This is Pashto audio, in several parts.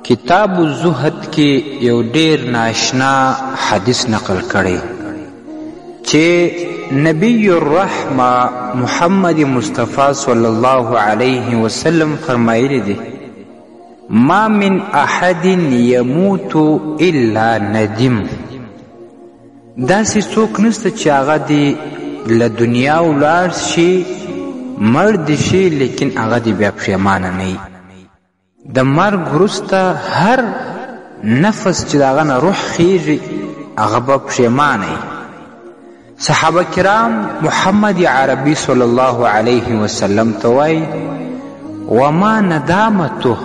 کتاب الزهد کې یو ډیر ناشنا حدیث نقل کړی چې نبی الرحمه محمد مصطفی صلی الله علیه وسلم فرمایلی دی: ما من احد یموت الا ندم. داسې څوک نشته چې هغه دې له دنیا ولاړ شي، مړ دې شي، لیکن هغه دې بیا پښیمانه نه وي. د مرګ وروسته هر نفس چې د هغه نه روح خیږي هغه به پښیمانه وي. صحابه کرام محمد عربي صلی الله علیه وسلم ته وایي: وما ندامته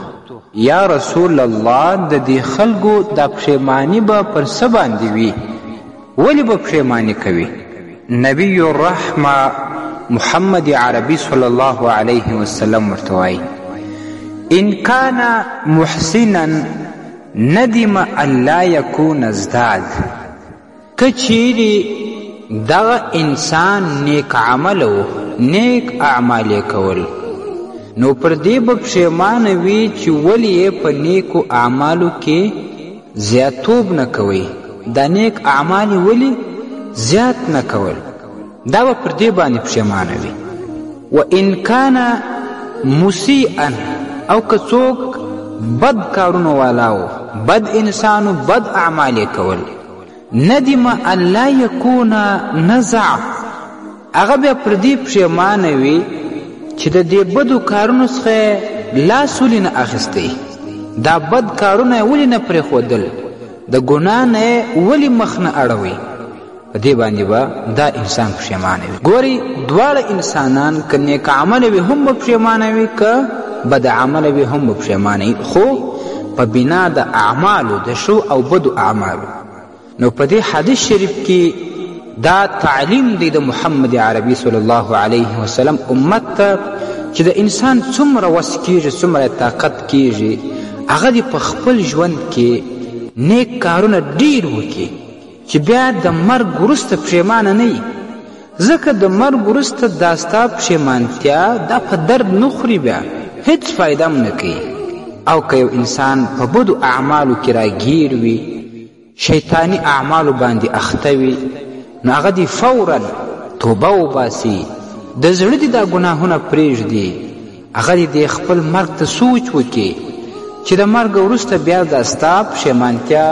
یا رسول الله، د دې خلکو دا پښیماني به پر څه باندې وي؟ ولې به پښیماني کوي؟ نبی الرحمه محمد عربي صلی الله علیه وسلم ورته وایي: ان کان محسنا ندم ان لا یکون ازداد. که چیرې دغه انسان نیک عمله و، نیک اعمال یې کول، نو پر دې به پښیمانه وي چې ولې یې په نیکو اعمالو کې زیاتوب نه کوئ، دا نیک اعمال یې ولې زیات نه کول، دا به پر دې باندې پښیمانه وي. و ان کان مسیئا، او که څوک بد کارونو والا و، بد انسان و، بد اعمال یې کول، ندم ان لا یکون نزع، هغه بیا پر دې پښیمانه وي چې د دې بدو کارونو څخه لاس ولې نه اخیستی، دا بد کارونه یې ولې نه پرېښودل، د ګناه نه یې ولې مخ نه اړوي، په دې باندې به دا انسان پښیمانه وي. ګورئ، دواړه انسانان که نیک عمله وي هم به پښیمانه وي، که بد عمله وي هم به پښیمانه وي، خو په بنا د اعمالو، د ښو او بدو اعمالو. نو په دې حدیث شریف کې دا تعلیم دی د محمد عربي صلی الله علیه وسلم امت ته چې د انسان څومره وس کیږي، څومره طاقت کیږي، هغه دې په خپل ژوند کې نیک کارونه ډیر وکړي چې بیا د مرګ وروسته پښیمانه نه وي. ځکه د مرګ وروسته دا ستا پښیمانتیا دا په درد نه خوري، بیا هیڅ فایده هم نه کوي. او که یو انسان په بدو اعمالو کې راګیر وي، شیطاني اعمالو باندې اخته وي، نو هغه دې فورا توبه وباسي، د زړه دې دا ګناهونه پرېږدي، هغه دې د خپل مرګ ته سوچ وکړي چې د مرګ وروسته بیا دا ستا پښیمانتیا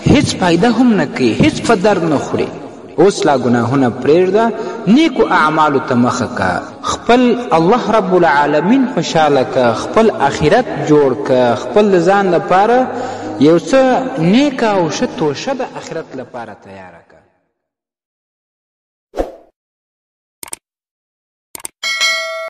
هیڅ فایده هم نه کوي، هیڅ په درد نه خوري. اوس لا ګناهونه پرېږده، نیکو اعمالو ته مخه که، خپل الله رب العالمین خوشحاله که، خپل اخرت جوړ که، خپل د ځان لپاره یو څه نیکه او ښه توشه د اخرت لپاره تیاره که.